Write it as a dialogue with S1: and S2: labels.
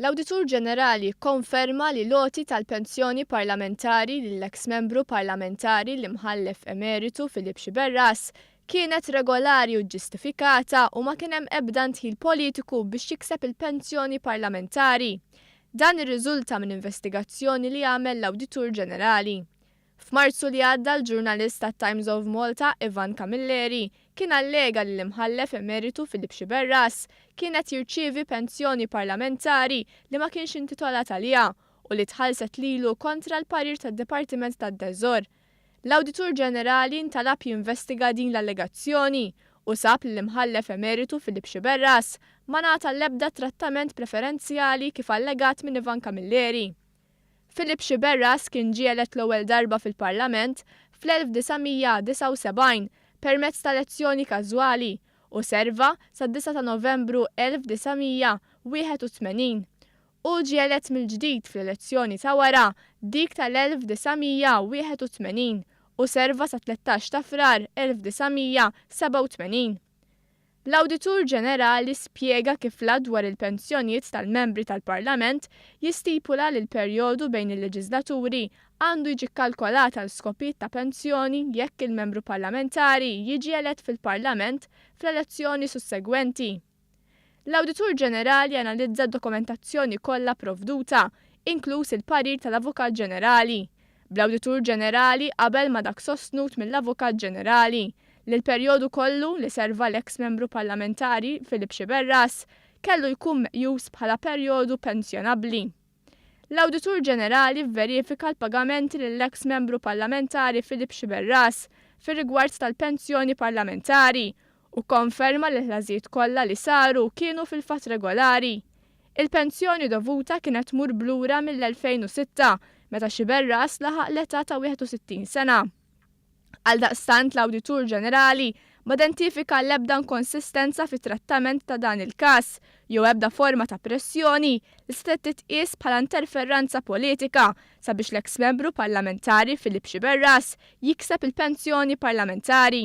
S1: L-Awditur Ġenerali kkonferma li l-għoti tal-pensjoni parlamentari lill-eks Membru Parlamentari l-Imħallef Emeritu Philip Sciberras kienet regolari u ġġustifikata u ma kien hemm ebda ndħil politiku biex jikseb il-pensjoni parlamentari. Dan irriżulta minn investigazzjoni li għamel l-Awditur Ġenerali. F'Marzu li għadda l-ġurnalist tat-Times of Malta Ivan Camilleri kien allega li l-Imħallef Emeritu Philip Sciberras kien qed jirċievi pensjoni parlamentari li ma kienx intitolat għaliha u li tħallset lilu kontra l-parir tad-Dipartiment tat-Teżor. L-Awditur Ġenerali ntalab jinvestiga din l-allegazzjoni u sab li l-Imħallef Emeritu Philip Sciberras ma ngħata l-ebda trattament preferenzjali kif allegat minn Ivan Camilleri. Philip Sciberras kien ġie elett l-ewwel darba fil-Parlament fl-1979 permezz ta' elezzjoni każwali u serva sad-9 ta' Novembru 1981. Hu ġie elett mill-ġdid fl-elezzjoni ta' wara, dik tal-1981, u serva sat-13 ta' Frar 1987. L-Awditur Ġenerali spjega kif l-Att dwar il-Pensjonijiet tal-Membri tal-Parlament jistipula li l-perjodu bejn il-leġiżlaturi għandu jiġi kkalkolat għal skopijiet ta' pensjoni jekk il-membru parlamentari jiġi elett fil-Parlament fl-elezzjoni sussegwenti. L-Awditur Ġenerali analizza d-dokumentazzjoni kollha pprovduta, inkluż il-parir tal-Avukat Ġenerali. Bl-Awditur Ġenerali qabel ma' dak sostnut mill-Avukat Ġenerali, li l-perjodu kollu li serva l-eks Membru Parlamentari Philip Sciberras kellu jkun meqjus bħala perjodu pensjonabbli. L-Awditur Ġenerali vverifika l-pagamenti lill-eks Membru Parlamentari Philip Sciberras fir-rigward tal-pensjoni parlamentari u kkonferma li l-ħlasijiet kollha li saru kienu fil-fatt regolari. Il-pensjoni dovuta kienet tmur b'lura mill-2006 meta Sciberras laħaq l-età ta' 61 sena. Għaldaqstant l-Awditur Ġenerali ma identifika l-ebda inkonsistenza fit-trattament ta' dan il-każ jew ebda forma ta' pressjoni li setgħet titqies bħala interferranza politika sabiex l-eks Membru Parlamentari Philip Sciberras jikseb il-pensjoni parlamentari.